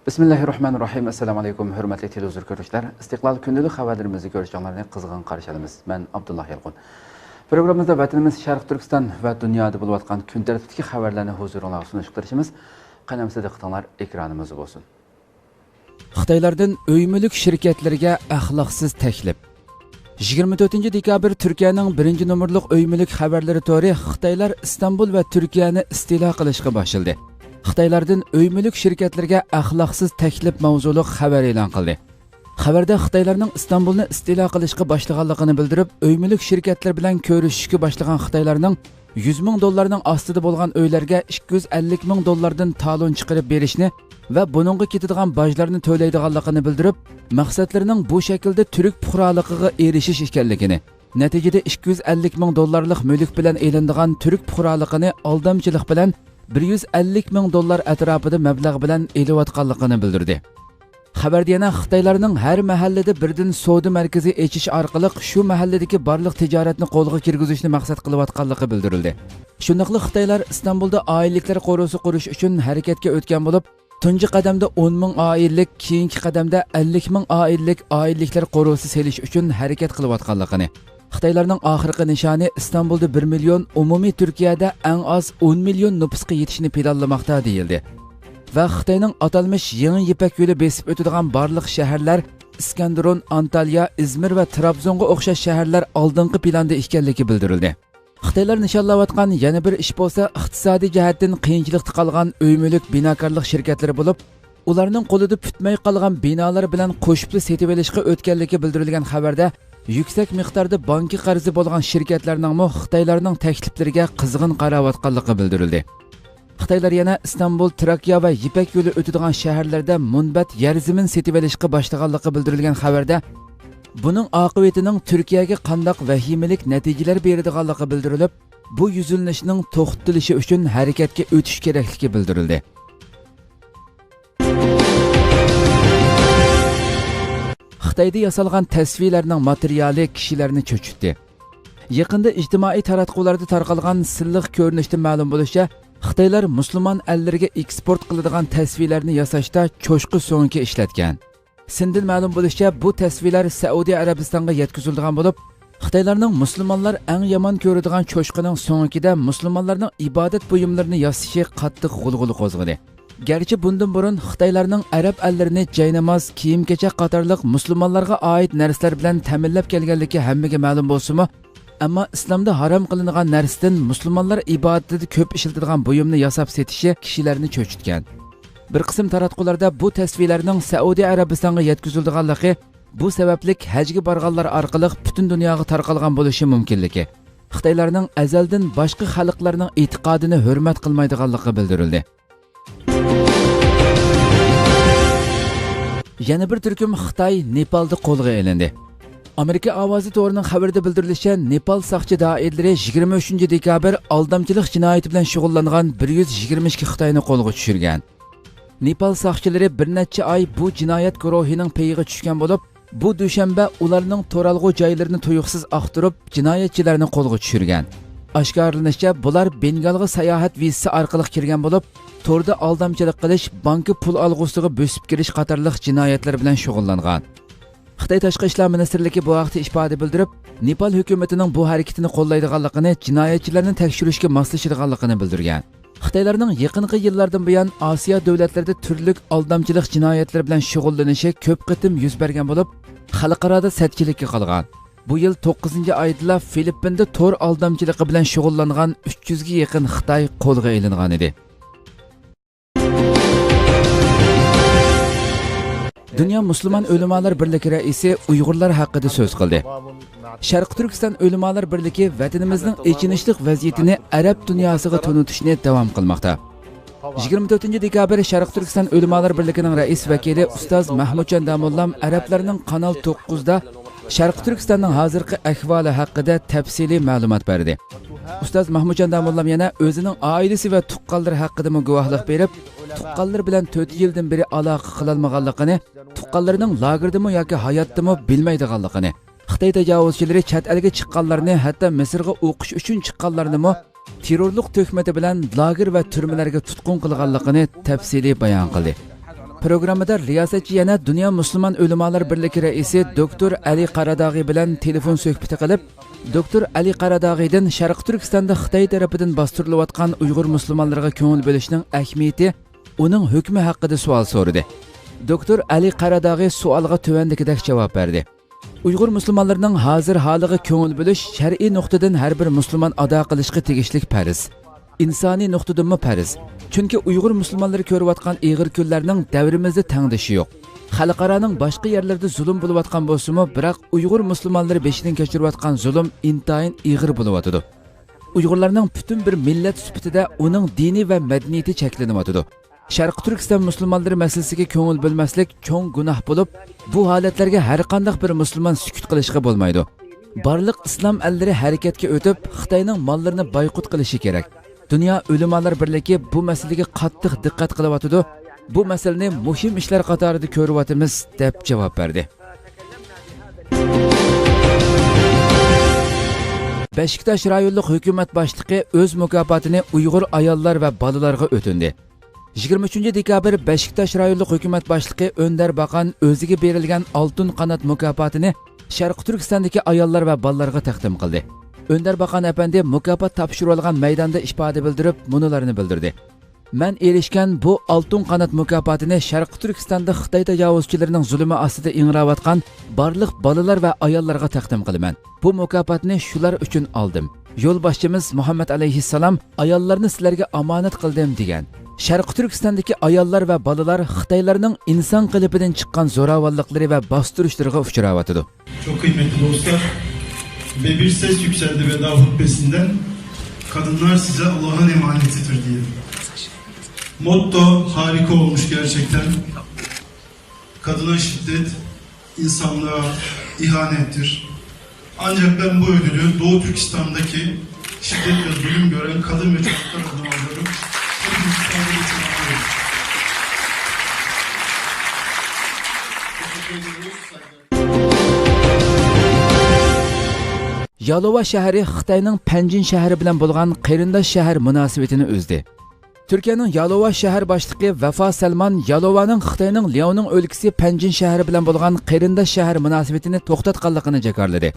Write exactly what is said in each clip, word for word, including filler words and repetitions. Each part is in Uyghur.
بىسمىللاھىررەھمانىررەھىم. ئەسسالامۇئەلەيكۇم، ھۆرمەتلىك تېلېۋىزور كۆرۈشلەر. ئىستىقلال كۈندىلىك خەۋەرلىرىمىزنى كۆرۈشۈڭلارنى قىزغىن قارشى ئالىمىز. مەن ئابدۇللا يالقۇن. پروگراممىمىزدا ۋەتىنىمىز شەرقىي تۈركىستان ۋە دۇنيادا بولۇۋاتقان كۈن تەرتىپتىكى خەۋەرلەرنى ھۇزۇرۇڭلارغا سۇنۇشقا تىرىشىمىز. قېنى ئەمىسە دىققىتىڭلار ئېكرانىمىزدا بولسۇن. خىتايلاردىن ئۆي مۈلۈك شىركەتلىرىگە ئەخلاقسىز تەكلىپ. يىگىرمە تۆتىنچى دېكابىر تۈركىيەنىڭ بىرىنچى نومۇرلۇق ئۆي مۈلۈك خەۋەرلىرى تورى خىتايلار ئىستانبۇل ۋە تۈركىيەنى ئىستىلا قىلىشقا باشلىدى. خىتايلاردىن ئۆي مۈلۈك شىركەتلىرىگە ئەخلاقسىز تەكلىپ ماۋزۇلۇق خەۋەر ئېلان قىلدى. خەۋەردە خىتايلارنىڭ ئىستانبۇلنى ئىستىلا قىلىشقا باشلىغانلىقىنى بىلدۈرۈپ، ئۆي مۈلۈك شىركەتلىرى بىلەن كۆرۈشۈشكە باشلىغان خىتايلارنىڭ يۈز مىڭ دوللارنىڭ ئاستىدا بولغان ئۆيلەرگە ئىككى يۈز ئەللىك مىڭ دوللاردىن تالون چىقىرىپ بېرىشنى ۋە بۇنىڭغا كېتىدىغان باجلارنى تۆلەيدىغانلىقىنى بىلدۈرۈپ، مەقسەتلىرىنىڭ بۇ شەكىلدە تۈرك پۇقرالىقىغا ئېرىشىش ئىكەنلىكىنى، نەتىجىدە ئىككى يۈز ئەللىك مىڭ دوللارلىق مۈلۈك بىلەن ئېلىنىدىغان تۈرك پۇقرالىقىنى ئالدامچىلىق بىلەن بىر يۈز ئەللىك مىڭ دوللار ئەتراپىدا مەبلەغ بىلەن ئېلىۋاتقانلىقىنى بىلدۈردى. خەۋەردە يەنە خىتايلارنىڭ ھەر مەھەللىدە بىردىن سودا مەركىزى ئېچىش ئارقىلىق شۇ مەھەللىدىكى بارلىق تىجارەتنى قولغا كىرگۈزۈشنى مەقسەت قىلىۋاتقانلىقى بىلدۈرۈلدى. شۇنداقلا خىتايلار ئىستانبۇلدا ئائىلىلىكلەر قورۇسى قۇرۇش ئۈچۈن ھەرىكەتكە ئۆتكەن بولۇپ، تۇنجى قەدەمدە ئون مىڭ ئائىلىلىك، كېيىنكى قەدەمدە ئەللىك مىڭ ئائىلىلىك ئائىلىلىكلەر قورۇسى سېلىش ئۈچۈن ھەرىكەت قىلىۋاتقانلىقىنى، خىتايلارنىڭ ئاخىرقى نىشانى ئىستانبۇلدا بىر مىليون، ئومۇمىي تۈركىيەدە ئەڭ ئاز ئون مىليون نوپۇسقا يېتىشنى پىلانلىماقتا، دېيىلدى. ۋە خىتاينىڭ ئاتالمىش يېڭى يىپەك يولى بېسىپ ئۆتىدىغان بارلىق شەھەرلەر، ئىسكەندەرۇن، ئانتاليا، ئىزمىر ۋە ترابزونغا ئوخشاش شەھەرلەر ئالدىنقى پىلاندا ئىكەنلىكى بىلدۈرۈلدى. خىتايلار نىشانلاۋاتقان يەنە بىر ئىش بولسا ئىقتىسادىي جەھەتتىن قىيىنچىلىقتا قالغان ئۆي مۈلۈك بىناكارلىق شىركەتلىرى بولۇپ، ئۇلارنىڭ قولىدا پۈتمەي قالغان بىنالار بىلەن قوشۇپلا سېتىۋېلىشقا ئۆتكەنلىكى بىلدۈرۈلگەن خەۋەردە، يۈكسەك مىقداردا بانكا قەرزى بولغان شىركەتلەرنىڭمۇ خىتايلارنىڭ تەكلىپلىرىگە قىزغىن قاراۋاتقانلىقى بىلدۈرۈلدى. خىتايلار يەنە ئىستانبۇل، تراكىيە ۋە يىپەك يولى ئۆتىدىغان شەھەرلەردە مۇنبەت يەر زېمىن سېتىۋېلىشقا باشلىغانلىقى بىلدۈرۈلگەن خەۋەردە، بۇنىڭ ئاقىۋىتىنىڭ تۈركىيەگە قانداق ۋەھىمىلىك نەتىجىلەر بېرىدىغانلىقى بىلدۈرۈلۈپ، بۇ يۈزلىنىشنىڭ توختىتىلىشى ئۈچۈن ھەرىكەتكە ئۆتۈش كېرەكلىكى بىلدۈرۈلدى. خىتايدا ياسالغان تەسۋىرلەرنىڭ ماتېرىيالى كىشىلەرنى چۆچۈتتى. يېقىندا ئىجتىمائىي تاراتقۇلاردا تارقالغان سىرلىق كۆرۈنۈشتىن مەلۇم بولۇشىچە، خىتايلار مۇسۇلمان ئەللىرىگە ئېكسپورت قىلىدىغان تەسۋىرلەرنى ياساشتا چوشقا سۆڭىكى ئىشلەتكەن. سىندىن مەلۇم بولۇشىچە، بۇ تەسۋىرلەر سەئۇدى ئەرەبىستانغا يەتكۈزۈلىدىغان بولۇپ، خىتايلارنىڭ مۇسۇلمانلار ئەڭ يامان كۆرىدىغان چوشقىنىڭ سۆڭىكىدە مۇسۇلمانلارنىڭ ئىبادەت بۇيۇملىرىنى ياسىشى قاتتىق غۇلغۇلا قوزغىدى. گەرچە بۇندىن بۇرۇن خىتايلارنىڭ ئەرەب ئەللىرىنى جايناماز، كىيىم-كېچەك قاتارلىق مۇسۇلمانلارغا ئائىت نەرسىلەر بىلەن تەمىنلەپ كەلگەنلىكى ھەممىگە مەلۇم بولسىمۇ، ئەمما ئىسلامدا ھارام قىلىنغان نەرسىدىن مۇسۇلمانلار ئىبادىتىدە كۆپ ئىشلىتىدىغان بۇيۇمنى ياساپ سېتىشى كىشىلەرنى چۆچۈتكەن. بىر قىسىم تاراتقۇلاردا بۇ تەسۋىرلەرنىڭ سەئۇدى ئەرەبىستانغا يەتكۈزۈلىدىغانلىقى، بۇ سەۋەبلىك ھەجگە بارغانلار ئارقىلىق پۈتۈن دۇنياغا تارقالغان بولۇشى مۇمكىنلىكى، خىتايلارنىڭ ئەزەلدىن باشقا خەلقلەرنىڭ ئېتىقادىنى ھۆرمەت قىلمايدىغانلىقى بىلدۈرۈلدى. يەنە بىر تۈركۈم خىتاي نېپالدا قولغا ئېلىندى. ئامېرىكا ئاۋازى تورىنىڭ خەۋىرىدە بىلدۈرۈلۈشىچە، نېپال ساقچى دائىرىلىرى يىگىرمە ئۈچىنچى دېكابىر ئالدامچىلىق جىنايىتى بىلەن شۇغۇللانغان بىر يۈز يىگىرمە ئىككى خىتاينى قولغا چۈشۈرگەن. نېپال ساقچىلىرى بىر نەچچە ئاي بۇ جىنايەت گۇرۇھىنىڭ پېيىغا چۈشكەن بولۇپ، بۇ دۈشەنبە ئۇلارنىڭ تۇرالغۇ جايلىرىنى تۇيۇقسىز ئاختۇرۇپ، جىنايەتچىلەرنى قولغا چۈشۈرگەن. ئاشكارىلىنىشىچە، بۇلار بېنگالغا ساياھەت ۋىزىسى ئارقىلىق كىرگەن بولۇپ، توردا ئالدامچىلىق قىلىش، بانكا پۇل ئالغۇسىغا بۆسۈپ كىرىش قاتارلىق جىنايەتلەر بىلەن شۇغۇللانغان. خىتاي تاشقى ئىشلار مىنىستىرلىكى بۇ ھەقتە ئىپادە بىلدۈرۈپ، نېپال ھۆكۈمىتىنىڭ بۇ ھەرىكىتىنى قوللايدىغانلىقىنى، جىنايەتچىلەرنى تەكشۈرۈشكە ماسلىشىدىغانلىقىنى بىلدۈرگەن. خىتايلارنىڭ يېقىنقى يىللاردىن بۇيان ئاسىيا دۆلەتلىرىدە تۈرلۈك ئالدامچىلىق جىنايەتلىرى بىلەن شۇغۇللىنىشى كۆپ قېتىم يۈز بەرگەن بولۇپ، خەلقئارادا سەتچىلىككە قالغان. بۇ يىل توققۇزىنچى ئايدىلا فىلىپپىندا تور ئالدامچىلىقى بىلەن شۇغۇللانغان ئۈچ يۈزگە يېقىن خىتاي قولغا ئېلىنغان ئىدى. دۇنيا مۇسۇلمان ئۆلىمالار بىرلىكى رەئىسى ئۇيغۇرلار ھەققىدە سۆز قىلدى. شەرقىي تۈركىستان ئۆلىمالار بىرلىكى ۋەتىنىمىزنىڭ ئېچىنىشلىق ۋەزىيىتىنى ئەرەب دۇنياسىغا تونۇتۇشنى داۋام قىلماقتا. يىگىرمە تۆتىنچى دېكابىر شەرقىي تۈركىستان ئۆلىمالار بىرلىكىنىڭ رەئىس ۋەكىلى ئۇستاز مەھمۇتجان داموللام ئەرەبلەرنىڭ قانال توققۇزدا شەرقىي تۈركىستاننىڭ ھازىرقى ئەھۋالى ھەققىدە تەپسىلىي مەلۇمات بەردى. ئۇستاز مەھمۇتجان داموللام يەنە ئۆزىنىڭ ئائىلىسى ۋە تۇغقانلىرى ھەققىدىمۇ گۇۋاھلىق بېرىپ، تۇغقانلىرى بىلەن تۆت يىلدىن بېرى ئالاقە قىلالمىغانلىقىنى، تۇغقانلىرىنىڭ لاگېردىمۇ ياكى ھاياتتىمۇ بىلمەيدىغانلىقىنى، خىتاي تاجاۋۇزچىلىرى چەت ئەلگە چىققانلارنى، ھەتتا مىسىرغا ئوقۇش ئۈچۈن چىققانلارنىمۇ تېررورلۇق تۆھمىتى بىلەن لاگېر ۋە تۈرمىلەرگە تۇتقۇن قىلغانلىقىنى تەپسىلىي بايان قىلدى. پروگراممىدا رىياسەتچى يەنە دۇنيا مۇسۇلمان ئۆلىمالار بىرلىكى رەئىسى دوكتور ئەلى قاراداغى بىلەن تېلېفون سۆھبىتى قىلىپ، دوكتور ئەلى قاراداغىدىن شەرقىي تۈركىستاندا خىتاي تەرىپىدىن باستۇرۇلۇۋاتقان ئۇيغۇر مۇسۇلمانلىرىغا كۆڭۈل بۆلۈشنىڭ ئەھمىيىتى، ئۇنىڭ ھۆكمى ھەققىدە سوئال سورىدى. دوكتور ئەلى قاراداغى سوئالغا تۆۋەندىكىدەك جاۋاب بەردى. ئۇيغۇر مۇسۇلمانلىرىنىڭ ھازىر ھالىغا كۆڭۈل بۆلۈش شەرئىي نۇقتىدىن ھەر بىر مۇسۇلمان ئادا قىلىشقا تېگىشلىك پەرز. ئىنسانىي نۇقتىدىنمۇ پەرز. چۈنكى ئۇيغۇر مۇسۇلمانلىرى كۆرۈۋاتقان ئېغىر كۈنلەرنىڭ دەۋرىمىزدە تەڭدىشى يوق. خەلقئارانىڭ باشقا يەرلىرىدە زۇلۇم بولۇۋاتقان بولسىمۇ، بىراق ئۇيغۇر مۇسۇلمانلىرى بېشىدىن كەچۈرۈۋاتقان زۇلۇم ئىنتايىن ئېغىر بولۇۋاتىدۇ. ئۇيغۇرلارنىڭ پۈتۈن بىر مىللەت سۈپىتىدە ئۇنىڭ دىنى ۋە مەدەنىيىتى چەكلىنىۋاتىدۇ. شەرقىي تۈركىستان مۇسۇلمانلىرى مەسىلىسىگە كۆڭۈل بۆلمەسلىك چوڭ گۇناھ بولۇپ، بۇ ھالەتلەرگە ھەرقانداق بىر مۇسۇلمان سۈكۈت قىلىشقا بولمايدۇ. بارلىق ئىسلام ئەللىرى ھەرىكەتكە ئۆتۈپ، خىتاينىڭ ماللىرىنى بايقۇت قىلىشى كېرەك. دۇنيا ئۆلىمالار بىرلىكى بۇ مەسىلىگە قاتتىق دىققەت قىلىۋاتىدۇ. بۇ مەسىلىنى مۇھىم ئىشلار قاتارىدا كۆرۈۋاتىمىز، دەپ جاۋاب بەردى. بەشىكتاش رايونلۇق ھۆكۈمەت باشلىقى ئۆز مۇكاپاتىنى ئۇيغۇر ئاياللار ۋە بالىلارغا ئۆتۈندى. يىگىرمە ئۈچىنچى دېكابىر بەشىكتاش رايونلۇق ھۆكۈمەت باشلىقى ئۆندەر باقان ئۆزىگە بېرىلگەن ئالتۇن قانات مۇكاپاتىنى شەرقىي تۈركىستاندىكى ئاياللار ۋە بالىلارغا تەقدىم قىلدى. ئۆندەر باقان ئەپەندى مۇكاپات تاپشۇرۇۋالغان مەيداندا ئىپادە بىلدۈرۈپ، مۇنۇلارنى بىلدۈردى. مەن ئېرىشكەن بۇ ئالتۇن قانات مۇكاپاتىنى شەرقىي تۈركىستاندا خىتاي تاجاۋۇزچىلىرىنىڭ زۇلۇمى ئاستىدا ئىڭراۋاتقان بارلىق بالىلار ۋە ئاياللارغا تەقدىم قىلىمەن. بۇ مۇكاپاتنى شۇلار ئۈچۈن ئالدىم. يولباشچىمىز مۇھەممەد ئەلەيھىسسالام «ئاياللارنى سىلەرگە ئامانەت قىلدىم» دېگەن. شەرقىي تۈركىستاندىكى ئاياللار ۋە بالىلار خىتايلارنىڭ ئىنسان قېلىپىدىن چىققان زوراۋانلىقلىرى ۋە باستۇرۇشلىرىغا ئۇچراۋاتىدۇ. Çok kıymetli dostlar, ve bir ses yükseldi veda hutbesinden, "Kadınlar size Allah'ın emanetidir" diye. Motto harika olmuş gerçekten. Kadına şiddet insanlığa ihanettir. Ancak ben bu ödülü Doğu Türkistan'daki şiddet ve zulüm gören kadın ve çocuklar adına alıyorum. Hepinizi saygıyla selamlıyorum. Teşekkür ediyoruz. Saygılar. يالوۋا شەھىرى خىتاينىڭ پەنجىن شەھىرى بىلەن بولغان قېرىنداش شەھەر مۇناسىۋىتىنى ئۈزدى. تۈركىيەنىڭ يالوۋا شەھەر باشلىقى ۋەفا سەلمان يالوۋانىڭ خىتاينىڭ لياۋنىڭ ئۆلكىسى پەنجىن شەھىرى بىلەن بولغان قېرىنداش شەھەر مۇناسىۋىتىنى توختاتقانلىقىنى جاكارلىدى.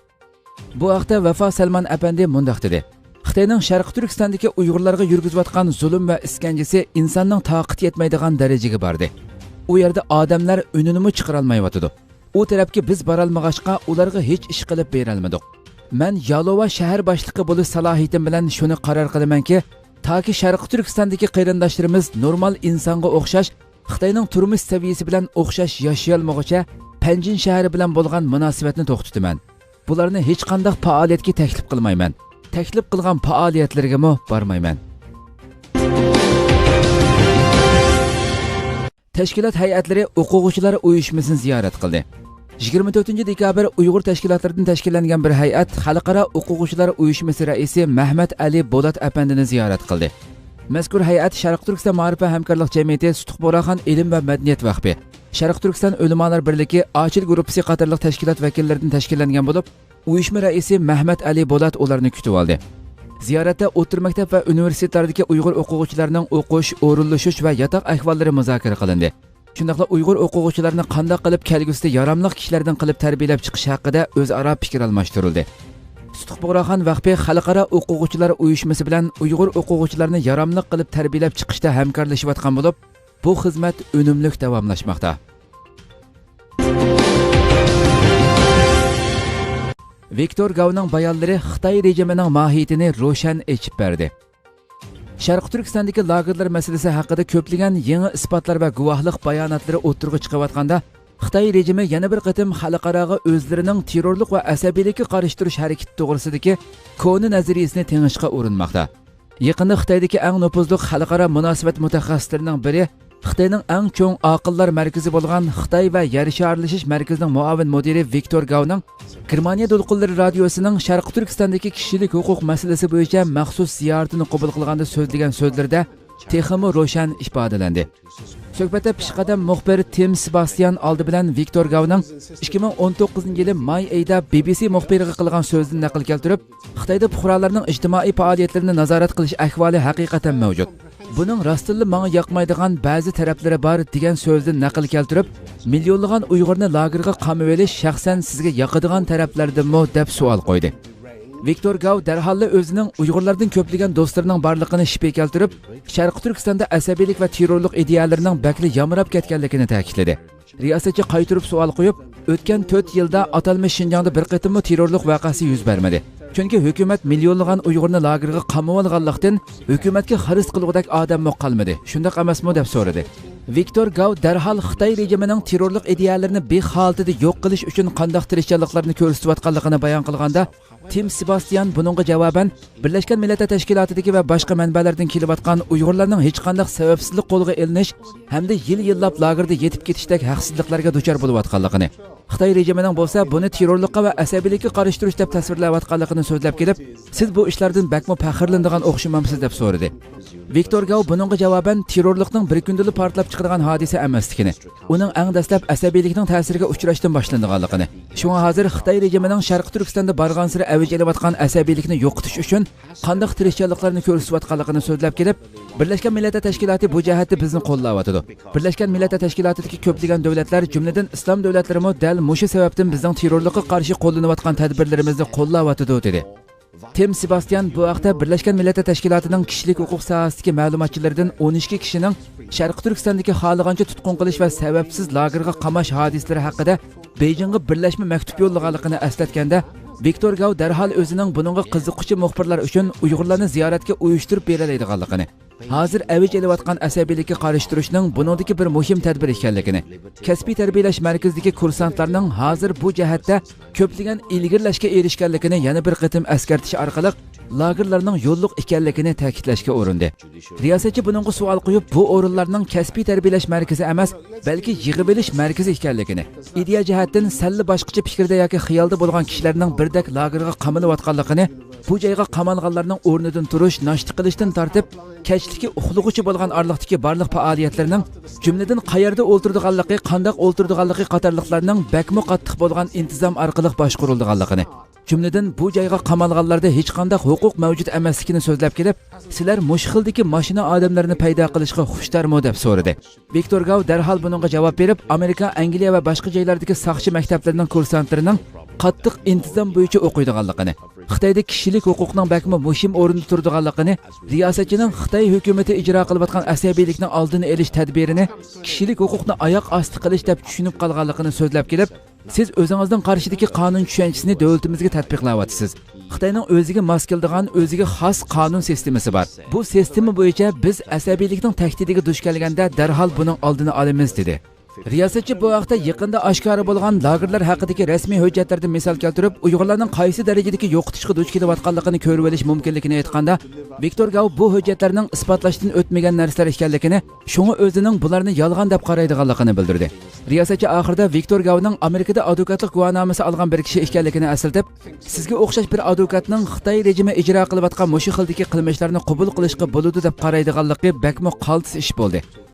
بۇ ھەقتە ۋەفا سەلمان ئەپەندى مۇنداق دېدى: خىتاينىڭ شەرقىي تۈركىستاندىكى ئۇيغۇرلارغا يۈرگۈزۈۋاتقان زۇلۇم ۋە ئىسكەنجىسى ئىنساننىڭ تاقىتى يەتمەيدىغان دەرىجىگە باردى. ئۇ يەردە ئادەملەر ئۈنىنىمۇ چىقىرالمايۋاتىدۇ. ئۇ تەرەپكە بىز بارالمىغاچقا، ئۇلارغا ھېچ ئىش قىلىپ بېرەلمىدۇق. مەن يالوۋا شەھەر باشلىقى بولۇش سالاھىيىتىم بىلەن شۇنى قارار قىلىمەنكى، تاكى شەرقىي تۈركىستاندىكى قېرىنداشلىرىمىز نورمال ئىنسانغا ئوخشاش، خىتاينىڭ تۇرمۇش سەۋىيەسى بىلەن ئوخشاش ياشىيالمىغۇچە، پەنجىن شەھىرى بىلەن بولغان مۇناسىۋەتنى توختىتىمەن. بۇلارنى ھېچقانداق پائالىيەتكە تەكلىپ قىلمايمەن. تەكلىپ قىلغان پائالىيەتلىرىگىمۇ بارمايمەن. تەشكىلات ھەيئەتلىرى ئوقۇغۇچىلار ئۇيۇشمىسىنى زىيارەت قىلدى. يىگىرمە تۆتىنچى دېكابىر ئۇيغۇر تەشكىلاتلىرىدىن تەشكىللەنگەن بىر ھەيئەت خەلقئارا ئوقۇغۇچىلار ئۇيۇشمىسى رەئىسى مەھمەت ئەلى بولات ئەپەندىنى زىيارەت قىلدى. مەزكۇر ھەيئەت شەرقىي تۈركىستان مائارىپ ۋە ھەمكارلىق جەمئىيىتى، سۇتۇق بۇغراخان ئىلىم ۋە مەدەنىيەت ۋەقپى، شەرقىي تۈركىستان ئۆلىمالار بىرلىكى، ئاچىل گۇرۇپپىسى قاتارلىق تەشكىلات ۋەكىللىرىدىن تەشكىللەنگەن بولۇپ، ئۇيۇشما رەئىسى مەھمەت ئەلى بولات ئۇلارنى كۈتۈۋالدى. زىيارەتتە ئوتتۇرا مەكتەپ ۋە ئۇنىۋېرسىتېتلاردىكى ئۇيغۇر ئوقۇغۇچىلارنىڭ ئوقۇش، ئورۇنلىشىش ۋە ياتاق ئەھۋاللىرى مۇزاكىرە قىلىندى. شۇنداقلا ئۇيغۇر ئوقۇغۇچىلارنى قانداق قىلىپ كەلگۈسىدە ياراملىق كىشىلەردىن قىلىپ تەربىيەلەپ چىقىش ھەققىدە ئۆزئارا پىكىر ئالماشتۇرۇلدى. سۇتۇق بۇغراخان ۋەقپى خەلقئارا ئوقۇغۇچىلار ئۇيۇشمىسى بىلەن ئۇيغۇر ئوقۇغۇچىلارنى ياراملىق قىلىپ تەربىيەلەپ چىقىشتا ھەمكارلىشىۋاتقان بولۇپ، بۇ خىزمەت ئۈنۈملۈك داۋاملاشماقتا. ۋىكتور گاۋنىڭ بايانلىرى خىتاي رېجىمىنىڭ ماھىيىتىنى روشەن ئېچىپ بەردى. شەرقىي تۈركىستاندىكى لاگېرلار مەسىلىسى ھەققىدە كۆپلىگەن يېڭى ئىسپاتلار ۋە گۇۋاھلىق باياناتلىرى ئوتتۇرىغا چىقىۋاتقاندا، خىتاي رېجىمى يەنە بىر قېتىم خەلقئاراغا ئۆزلىرىنىڭ تېررورلۇق ۋە ئەسەبىيلىككە قارشى تۇرۇش ھەرىكىتى توغرىسىدىكى كونا نەزەرىيىسىنى تېڭىشقا ئۇرۇنماقتا. يېقىندا خىتايدىكى ئەڭ نوپۇزلۇق خەلقئارا مۇناسىۋەت مۇتەخەسسىسلىرىنىڭ بىرى، خىتاينىڭ ئەڭ چوڭ ئاقىللار مەركىزى بولغان خىتاي ۋە يەر شارلىشىش مەركىزىنىڭ مۇئاۋىن مۇدىرى ۋىكتور گاۋنىڭ گېرمانىيە دولقۇنلىرى رادىيوسىنىڭ شەرقىي تۈركىستاندىكى كىشىلىك ھوقۇق مەسىلىسى بويىچە مەخسۇس زىيارىتىنى قوبۇل قىلغاندا سۆزلىگەن سۆزلىرىدە تېخىمۇ روشەن ئىپادىلەندى. سۆھبەتتە پېشقەدەم مۇخبىر تىم سېباستىيان ئالدى بىلەن ۋىكتور گاۋنىڭ ئىككى مىڭ ئون توققۇزىنچى يىلى ماي ئېيىدا بى بى سى مۇخبىرىغا قىلغان سۆزىدىن نەقىل كەلتۈرۈپ، خىتايدا پۇقرالارنىڭ ئىجتىمائىي پائالىيەتلىرىنى نازارەت قىلىش ئەھۋالى ھەقىقەتەن مەۋجۇت. بۇنىڭ راستتىنلا ماڭا ياقمايدىغان بەزى تەرەپلىرى بار دېگەن سۆزىدىن نەقىل كەلتۈرۈپ، مىليونلىغان ئۇيغۇرنى لاگېرغا قامىۋېلىش شەخسەن سىزگە ياقىدىغان تەرەپلەردىنمۇ دەپ سوئال قويدى. ۋىكتور گاۋ دەرھاللا ئۆزىنىڭ ئۇيغۇرلاردىن كۆپلىگەن دوستلىرىنىڭ بارلىقىنى شىپى كەلتۈرۈپ، شەرقىي تۈركىستاندا ئەسەبىيلىك ۋە تېررورلۇق ئىدىيەلىرىنىڭ بەكلا يامراپ كەتكەنلىكىنى تەكىتلىدى. رىياسەتچى قايتۇرۇپ سوئال قويۇپ، ئۆتكەن تۆت يىلدا ئاتالمىش شىنجاڭدا بىر قېتىممۇ تېررورلۇق ۋەقەسى يۈز بەرمىدى. چۈنكى ھۆكۈمەت مىليونلىغان ئۇيغۇرنى لاگېرغا قامىۋالغانلىقتىن، ھۆكۈمەتكە خىرىس قىلغۇدەك ئادەممۇ قالمىدى. شۇنداق ئەمەسمۇ؟ دەپ سورىدى. ۋىكتور گاۋ دەرھال خىتاي رېجىمىنىڭ تېررورلۇق ئىدىيەلىرىنى بىخ ھالىتىدە يوق قىلىش ئۈچۈن قانداق تىرىشچانلىقلارنى كۆرسىتىۋاتقانلىقىنى بايان قىلغاندا، تىم سېباستىيان بۇنىڭغا جاۋابەن، بىرلەشكەن مىللەتلەر تەشكىلاتىدىكى ۋە باشقا مەنبەلەردىن كېلىۋاتقان ئۇيغۇرلارنىڭ ھېچقانداق سەۋەبسىزلىك قولغا ئېلىنىش ھەمدە يىل-يىللاپ لاگېردا يېتىپ كېتىشتەك ھەقسىزلىقلارغا دۇچار بولۇۋاتقانلىقىنى، خىتاي رېجىمىنىڭ بولسا بۇنى تېررورلۇققا ۋە ئەسەبىيلىككە قارشى تۇرۇش دەپ تەسۋىرلەۋاتقانلىقىنى سۆزلەپ كېلىپ، سىز بۇ ئىشلاردىن بەكمۇ پەخىرلىنىدىغان ئوخشىمامسىز؟ دەپ سورىدى. ۋىكتور گاۋ بۇنىڭغا جاۋابەن تېررورلۇقنىڭ بىر كۈندىلا پارتلاپ چىقىدىغان ھادىسە ئەمەسلىكىنى، ئۇنىڭ ئەڭ دەسلەپ ئەسەبىيلىكنىڭ تەسىرىگە ئۇچراشتىن باشلىنىدىغانلىقىنى، شۇڭا ھازىر خىتاي رېجىمىنىڭ شەرقىي تۈركىستاندا بارغانسېرى ئەۋج ئېلىۋاتقان ئەسەبىيلىكنى يوقىتىش ئۈچۈن قانداق تىرىشچانلىقلارنى كۆرسىتىۋاتقانلىقىنى سۆزلەپ كېلىپ، بىرلەشكەن مىللەتلەر تەشكىلاتى بۇ جەھەتتە بىزنى قوللاۋاتىدۇ. بىرلەشكەن مىللەتلەر تەشكىلاتىدىكى كۆپلىگەن دۆلەتلەر، جۈملىدىن ئىسلام دۆلەتلىرىمۇ دەل مۇشۇ سەۋەبتىن بىزنىڭ تېررورلۇققا قارشى قوللىنىۋاتقان تەدبىرلىرىمىزنى قوللاۋاتىدۇ، دېدى. تىم سېباستىيان بۇ ھەقتە بىرلەشكەن مىللەتلەر تەشكىلاتىنىڭ كىشىلىك ھوقۇق ساھەسىدىكى مەلۇماتچىلىرىدىن ئون ئىككى كىشىنىڭ شەرقىي تۈركىستاندىكى خالىغانچە تۇتقۇن قىلىش ۋە سەۋەبسىز لاگېرغا قاماش ھادىسىلىرى ھەققىدە بېيجىڭغا بىرلەشمە مەكتۇپ يوللىغانلىقىنى ئەسلەتكەندە، ۋىكتور گاۋ دەرھال ئۆزىنىڭ بۇنىڭغا قىزىققۇچى مۇخبىرلار ئۈچۈن ئۇيغۇرلارنى زىيارەتكە ئۇيۇشتۇرۇپ بېرەلەيدىغانلىقىنى، ھازىر ئەۋج ئېلىۋاتقان ئەسەبىيلىككە قارشى تۇرۇشنىڭ بۇنىڭدىكى بىر مۇھىم تەدبىر ئىكەنلىكىنى، كەسپىي تەربىيەلەش مەركىزىدىكى كۇرسانتلارنىڭ ھازىر بۇ جەھەتتە كۆپلىگەن ئىلگىرىلەشكە ئېرىشكەنلىكىنى يەنە بىر قېتىم ئەسكەرتىش ئارقىلىق، لاگېرلارنىڭ يوللۇق ئىكەنلىكىنى تەكىتلەشكە ئۇرۇندى. رىياسەتچى بۇنىڭغا سوئال قويۇپ، بۇ ئورۇنلارنىڭ كەسپىي تەربىيەلەش مەركىزى ئەمەس، بەلكى يىغىۋېلىش مەركىزى ئىكەنلىكىنى، ئىدىيە جەھەتتىن سەللا باشقىچە پىكىردە ياكى خىيالدا بولغان كىشىلەرنىڭ بىردەك لاگېرغا قامىلىۋاتقانلىقىنى، بۇ جايغا قامالغانلارنىڭ ئورنىدىن تۇرۇش، ناشتا قىلىشتىن تارتىپ، كەچلىكى ئۇخلىغۇچە بولغان ئارىلىقتىكى بارلىق پائالىيەتلىرىنىڭ، جۈملىدىن قەيەردە ئولتۇرىدىغانلىقى، قانداق ئولتۇرىدىغانلىقى قاتارلىقلارنىڭ بەكمۇ قاتتىق بولغان ئىنتىزام ئارقىلىق باشقۇرۇلىدىغانلىقىنى، جۈملىدىن بۇ جايغا قامالغانلاردا ھېچقانداق ھوقۇق مەۋجۇت ئەمەسلىكىنى سۆزلەپ كېلىپ، سىلەر مۇشۇ خىلدىكى ماشىنا ئادەملەرنى پەيدا قىلىشقا خۇشتارمۇ؟ دەپ سورىدى. ۋىكتور گاۋ دەرھال بۇنىڭغا جاۋاب بېرىپ، ئامېرىكا، ئەنگلىيە ۋە باشقا جايلاردىكى ساقچى مەكتەپلىرىنىڭ كۇرسانتلىرىنىڭ قاتتىق ئىنتىزام بويىچە ئوقۇيدىغانلىقىنى، خىتايدا كىشىلىك ھوقۇقنىڭ بەكمۇ مۇھىم ئورۇندا تۇرىدىغانلىقىنى، رىياسەتچىنىڭ خىتاي ھۆكۈمىتى ئىجرا قىلىۋاتقان ئەسەبىيلىكنىڭ ئالدىنى ئېلىش تەدبىرىنى كىشىلىك ھوقۇقنى ئاياق ئاستى قىلىش دەپ چۈشىنىپ قالغانلىقىنى سۆزلەپ كېلىپ، سىز ئۆزىڭىزنىڭ قارشىدىكى قانۇن چۈشەنچىسىنى دۆلىتىمىزگە تەتبىقلاۋاتىسىز. خىتاينىڭ ئۆزىگە ماس كېلىدىغان، ئۆزىگە خاس قانۇن سىستېمىسى بار. بۇ سىستېما بويىچە بىز ئەسەبىيلىكنىڭ تەھدىتىگە دۇچ كەلگەندە دەرھال بۇنىڭ ئالدىنى ئالىمىز، دېدى. رىياسەتچى بۇ ھەقتە يېقىندا ئاشكارا بولغان لاگېرلار ھەققىدىكى رەسمىي ھۆججەتلەردىن مىسال كەلتۈرۈپ، ئۇيغۇرلارنىڭ قايسى دەرىجىدىكى يوقىتىشقا دۇچ كېلىۋاتقانلىقىنى كۆرۈۋېلىش مۇمكىنلىكىنى ئېيتقاندا، ۋىكتور گاۋ بۇ ھۆججەتلەرنىڭ ئىسپاتلاشتىن ئۆتمىگەن نەرسىلەر ئىكەنلىكىنى، شۇڭا ئۆزىنىڭ بۇلارنى يالغان دەپ قارايدىغانلىقىنى بىلدۈردى. رىياسەتچى ئاخىرىدا ۋىكتور گاۋنىڭ ئامېرىكىدا ئادۋوكاتلىق گۇۋاھنامىسى ئالغان بىر كىشى ئىكەنلىكىنى ئەسلىتىپ، سىزگە ئوخشاش بىر ئادۋوكاتنىڭ خىتاي رېجىمى ئىجرا قىلىۋاتقان مۇشۇ خىلدىكى قىلمىشلارنى قوبۇل قىلىشقا بولىدۇ دەپ قارايدىغانلىقى بەكمۇ قالتىس ئىش بولدى.